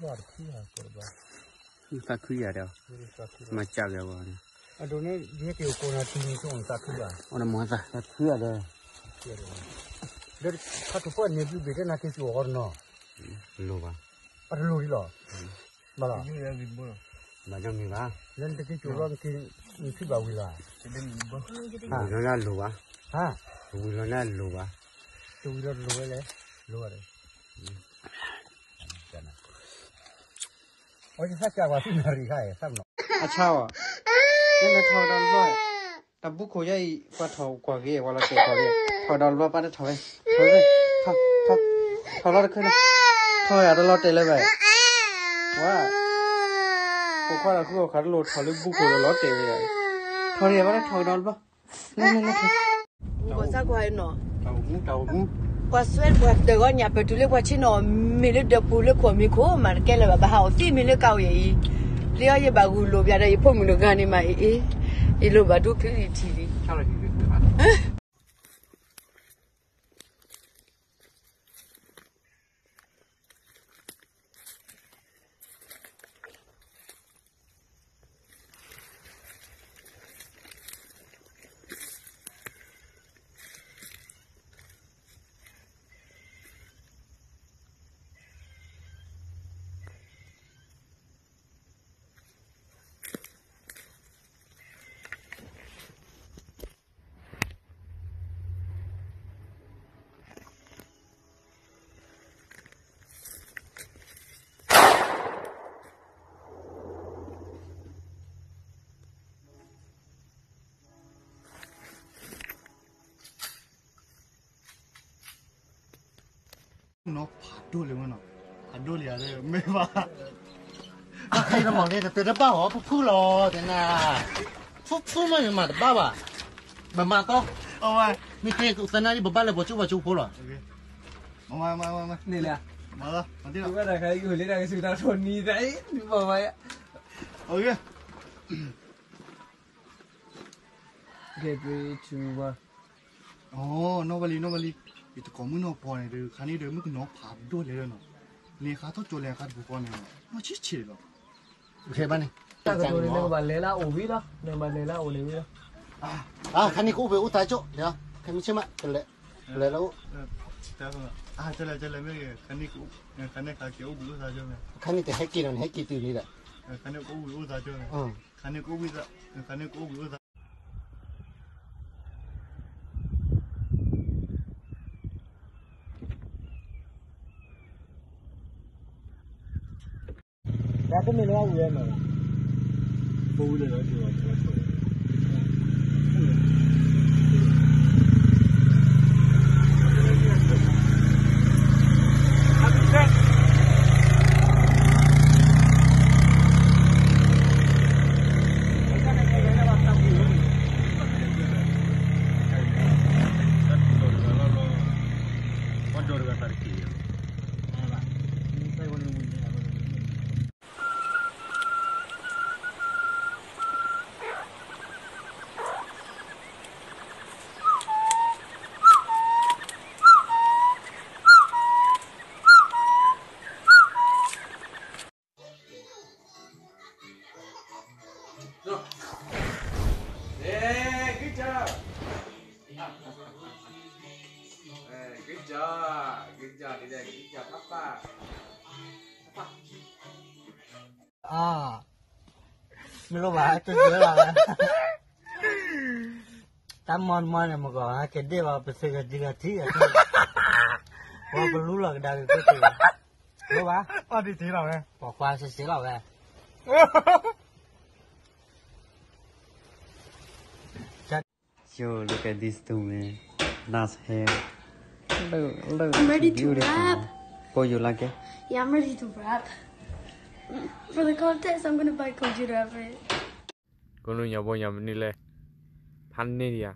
သးခုယၤဒီး, မၤစၢ်က့ၤအဂီၢ်န့ၣ်, အဒိန့ၣ် ယဟဲက့ၤအိၣ်ကိးနၤတံၤန့ၣ် ဆိမိၣ်သးခုယၤ, အိၣ်နမၤသးခုယၤဒီး, ဒီးခါကဖီၣ်န့ၣ်ဘျုးဘ့ၣ်တဲနၤက့ၤကၠိအီၤတနီၤ, လိၣ်ဘၣ်, အတလိၣ်ဒံးလီၤ, ဘၣ်လီၤ, ဘၣ်ဒီးမ့ၢ်ဘၣ်, လၢနတက့ၤကၠိလီၤ နထံၣ်ဘၣ်ဝံၤလီၤ, ဝံၤလီၤန့ၣ်လိၣ်ဘၣ်, ဟါ, ဝံၤလီၤန့ၣ်လိၣ်ဘၣ်, တဝံၤလီၤတလိၣ်ဝဲလဲၣ်, လိၣ်ဘၣ်ဒီး အီ ယသးကၢ်ကွၢ်သုနၣ်ရံၣ်ခါအံၤ သးမနီၤ, အဆါအီၤ, ယလဲၤထီၣ်ကဒီးတဘျီ, တၢ်ဘူခိၣ်ယဲအံၤ ပှၤထီၣ်ကွၢ်က့ၤ ပှၤလီၤတဲာ်ထီၣ်က့ၤ, ထီၣ်ကဒီးတဘျီ ပၢ်တထီၣ်ဝဲ, ထီၣ်ဝဲ, ထီၣ်လီၤတခါလၢ, ထီၣ်ယၤတလီၤတဲာ်လၢၤဘၣ်, ဝါ, ပိာ်ခွါတၢ်ဃုအီၣ်ခးတလိၣ်ထီၣ်လၢဘူခိၣ်ဒီးလီၤတဲာ်ဝဲ, ထီၣ်ယၤဘၣ်လၢထီၣ်ကဒီးတဘျီ လၢလၢလၢ, ပှၤစၢ်ကွၢ်နီၤ, ပှၤစွဲပှၤတဂီၢ်ညါ ပတုၤလၢပှၤဆ့ၣ်နီၤ မ့ၢ်လၢဒၢးပူၤလၢခိၣ်မံၤခိၣ်မးတကဲလၢၤဘၣ် ဘၣ်ဟးအီၤသံမ့ၢ်လၢကးဝဲအံၤ, လၢအီၤယဘၣ်ဂုာ်လိာ်ပျးဒီးယဖိမုၣ်တဂၤန့ၣ်မးအ့ၣ်, ယလိၣ်ဘၣ်ဒိချံလံထံလံ နီၢ်ဖးဒိၣ်လံဝဲနီၤ, ဖးဒိၣ်လံဧါ, မ့ၢ်ဘၣ်, အဃိတမၤလၢတတဲတဘၣ်ဟီ ဖုၣ်ဖုၣ်လီၤ, တဲနၤ, ဖုၣ်ဖုၣ်မ့ၢ်မၤတဘၣ်ဘၣ်, မၤမၤသီ, မ့ၢ်တဲသနာ်က့ ပဘၣ်လၢပှၤကၠိပှၤကၠိဖိလီၤ, န့ၣ်လၢ, မၤလီၤ, မၤလီၤ, တၢ်ကစူၤတၢ်ထိၣ်နံၤတၢ်အံၤ, ဘၣ်ဝဲ, နီၢ်ဘၣ်လံ နီၢ်ဘၣ်လံ, ယတကိးမုၢ်နီၢ်ပီန့ၣ်ဒီး ခါန့ၣ်ဒီး မုၣ်ကနီၤဖးဒိၣ်လဲၣ်လၢနီၤ, လဲၤဃါထီၣ်ကၠိလဲၤဃါတပူၤဃီန့ၣ်, နီၢ်ဆံးဆံးလီၤ, ဘၣ်န့ၣ်, တၢ်ကတိၤန့ၣ် နကဘၣ်လဲၤလၢအအိၣ်ဝံၤလီၤ, နကဘၣ်လဲၤလၢအအိၣ်န့ၣ်ဝံၤလီၤ, ခါန့ၣ်ကအိၣ်ဖဲအိၣ်သးကၠိ, ခဲမုၢ်ဆ့ၣ်မး, လဲၤလၢအိၣ်, ခါန့ၣ်တဟဲက့ၤနီၤ နဟဲက့ၤတုၤလံဒီး, ခါန့ၣ်ကအိၣ်ဝံၤအိၣ်သးကၠိ, ခါန့ၣ်ကအိၣ်ဝံၤအိၣ်သးကၠိန့ၣ် တၢ်တမ့ၢ်လၢအဝံၤဝဲနီၤ, ပဝံၤလၢလီၤ, Hey, good job. Hey, good job. Good job, good job, good job. Papa. Papa. အါ, မ့ၢ်လိၣ်ဘၣ် ကဲကဲလီၤဝဲ, တၢ်မီၢ်တမီၢ်န့ၣ် မကီး ဟဲကဲဒ့ၣ်ဘၣ် ပသ့ကဒံကထံၣ်, ပှၤကလူလီၤကဒါက့ၤကဲကဲ, လိၣ်ဘၣ်, အီၣ်ဒံးထံလီၤဝဲ, ပှၤခွါစ့စ့လီၤဝဲ. Yo, look at this two, man. Nice hair. Look, look, I'm ready to beautiful, rap. Man. Go, you like it? Yeah, I'm ready to rap. For the contest, I'm gonna buy a computer for it. ကနူၢ်ညါဘိညါမနုၤလဲၣ်, ဖးန့ၢ်ဒံးဧါ.